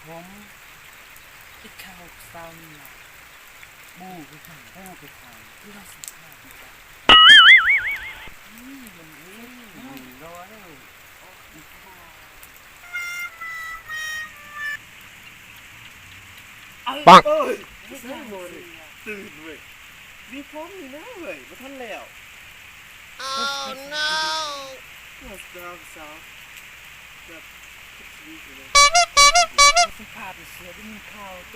ຜົມ ອີກຂ່າວສາວນີ້ລະ ບູຄືກັນ ບູຄືກັນ ຄືວ່າສະພາບຄືກັນ ນີ້ມັນ ນີ້ມັນ ເອີຍ ຕື່ນເວີຍ ມີຜົມນີ້ນະເວີຍ ບໍ່ທັນແລ້ວ. Oh no! ສາວ ສາວ ແບບ ສະພາບເສືອ ໄດ້ຍິນຂ່າວໂຕ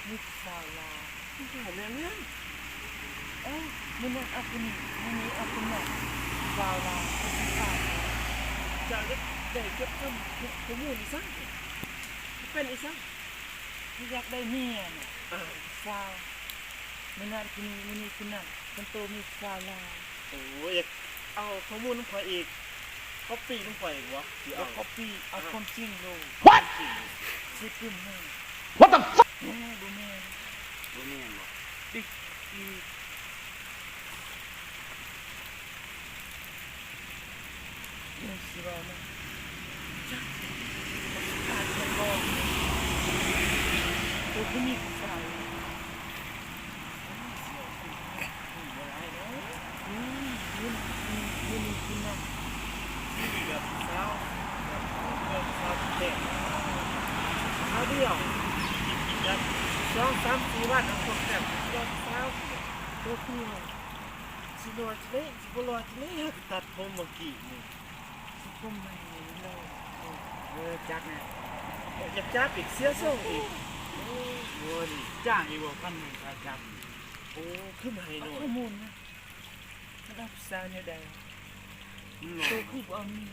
ມີຜູ້ສາວລາວ ຜູ້ສາວແມ່ນຫຍັງ? ເອີ ມື້ນັ້ນເອົາຜູ້ນີ້ ມື້ນີ້ເອົາຜູ້ນັ້ນ ຜູ້ສາວລາວ ຜູ້ສະພາບ ເຈົ້າຢາກໄດ້ກັບຄຳ ຂໍ້ມູນອີ່ສັງ? ເປັນອີ່ສັງ? ຄືຢາກໄດ້ເມຍນະ ອ່າ ຜູ້ສາວ ມື້ນັ້ນຜູ້ນີ້ ມື້ນີ້ຜູ້ນັ້ນ ຄົນໂຕມີຜູ້ສາວລາວ. ໂອ້ຍ ຢາກເອົາຂໍ້ມູນນຳຂ້ອຍອີກ ກັອບປີ້ນຳຂ້ອຍອີກບໍ່? ຊິເອົາ ບໍ່ກັອບປີ້ ເອົາຄວາມຈິງໂລດ. What? ຊິປຶ້ມແຮງ. What the fuck? ແນ່ ບໍ່ແມ່ນ ບໍ່ແມ່ນບໍ່? ປິກອີກ. ຍັງຊິເວົ້ານຳ ຈັກ ປະສົບການເພິ່ນບອກ ໂຕຜູ້ຍິງຊາຍ ບໍ່ຫຼາຍເນາະ ອືມ ຢູ່ນີ້ ຢູ່ນີ້ ຢູ່ນີ້ ຢູ່ນັ້ນ ທີ່ແບບສາວ ແບບເບິ່ງສາວແຕ່ງ ຄາວດຽວ ແບບສອງສາມສີ່ວັນ ເອົາຄົນແບບສາວ ໂຕຜູ້ ຊິຫຼໍ່ຈັ່ງໃດ ຊິບໍ່ຫຼໍ່ຈັ່ງໃດ ຫາກະຕັດຜົມມື້ກີ້ນີ້ ຊິຜົມໃໝ່ເລີຍ. ເອີ ຈັດແນ່ ຢາກຈັດອີກ ເສຍຊົງອີກ. ໂອ້ຍ ໂອ້ຍ ຈ້າງອີກບໍ່ ພັນໜຶ່ງ ຄ່າຈັດ. ໂອ້ ຄືໃໝ່ໜ້ອຍ ຂໍ້ມູນນະ ມັນເອົາຜູ້ສາວແນວໃດ ມັນຫຼໍ່ ໂຕຄືບໍ່ເອົາເມຍ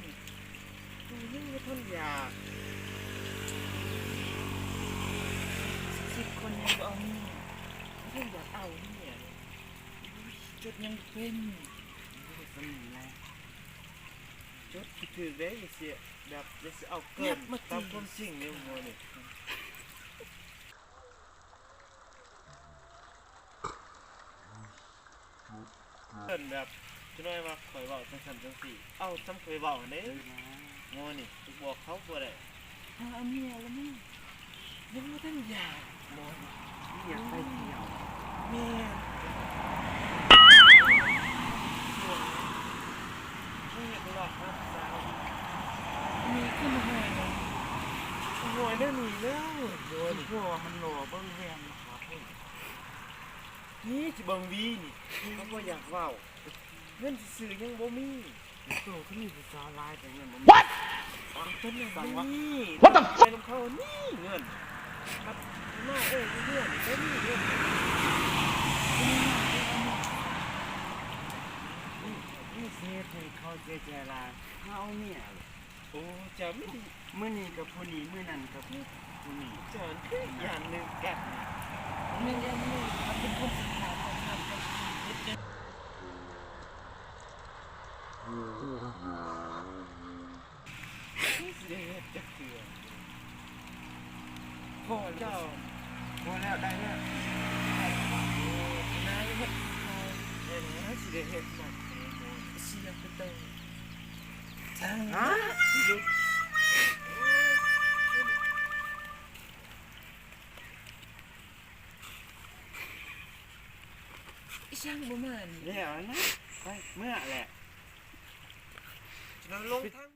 ໂຕຍັງບໍ່ທັນຢາກ ສິບຄົນຍັງບໍ່ເອົາເມຍ ບໍ່ທັນຢາກເອົາເມຍ. ໂອ້ຍ ຈົດຍັງເປັນ ໂອ້ຍ ສ່ຳນີ້ແຫຼະ ຈົດຄືຖືກເດ້ ຢ່າຊິແບບ ຢ່າຊິເອົາເກີນຕາມຄວາມຈິງເດ້ ໝູ່ນີ້ ເພິ່ນແບບ ຈັກໜ້ອຍວ່າຂ້ອຍເວົ້າຈັ່ງຊັ້ນຈັ່ງຊີ້ ເອົາສ່ຳຂ້ອຍເວົ້າຫັ້ນເດ້ ເອີ ໝູ່ນີ້ ໄປບອກເຂົາບໍ່ໄດ້. ຫາເອົາເມຍລະແມ່ ຍັງບໍ່ທັນຢາກ ບໍ່ ບໍ່ຢາກໄປທ່ຽວ ແມ່ນ ສວຍ ເຮັດລະຮັກສາວ ມີຂຶ້ນຫ້ອຍນະ ຫ້ອຍແນວນີ້ແລ້ວ ບໍ່ນີ້ ຄືວ່າມັນຫຼໍ່ ເບິ່ງແວ່ນລະຄະພຸ້ນ ນີ້ຊິເບິ່ງວີນີ້ ກໍບໍ່ຢາກເວົ້າ ເງິນຊິຊື້ຍັງບໍ່ມີ. ໂຕຄືມີຜູ້ສາວຫຼາຍແຕ່ເງິນບໍ່ມີ. What? ເປັນຫຍັງ What the fuck? ໄປນຳເຂົານີ້ເງິນ ມາເອີຍຢູ່ເຮືອນນີ້ບໍ່ມີເງິນ ນີ້ ນີ້ຊິເຮັດໃຫ້ເຂົາເສຍໃຈຫຼາຍ ຫາເອົາເມຍ. ໂອ້ ເຈົ້າມີ ມື້ນີ້ກັບຜູ້ນີ້ ມື້ນັ້ນກັບຜູ້ນີ້ ເຈົ້າຄືຢ່າງໜຶ່ງກັນ ແມ່ນ ເປັນຄົນສະພາບຂອງມັນ ເຮັດຈັ່ງ ຊິໄດ້ເຮັດຈັກເທື່ອ ພໍແລ້ວ ເຈົ້າ ພໍແລ້ວ ໄດ້ແລ້ວ ໂອ້ ນາຍເຮັດ ເຮັດ ຊິໄດ້ເຮັດມັນ ເສຍໄປເຕີ ຮະ? ອີ່ຫຍັງບໍ່ມານີ້ ແລ້ວນະ ໄປເມືອແຫຼະ ລະລົງທາງ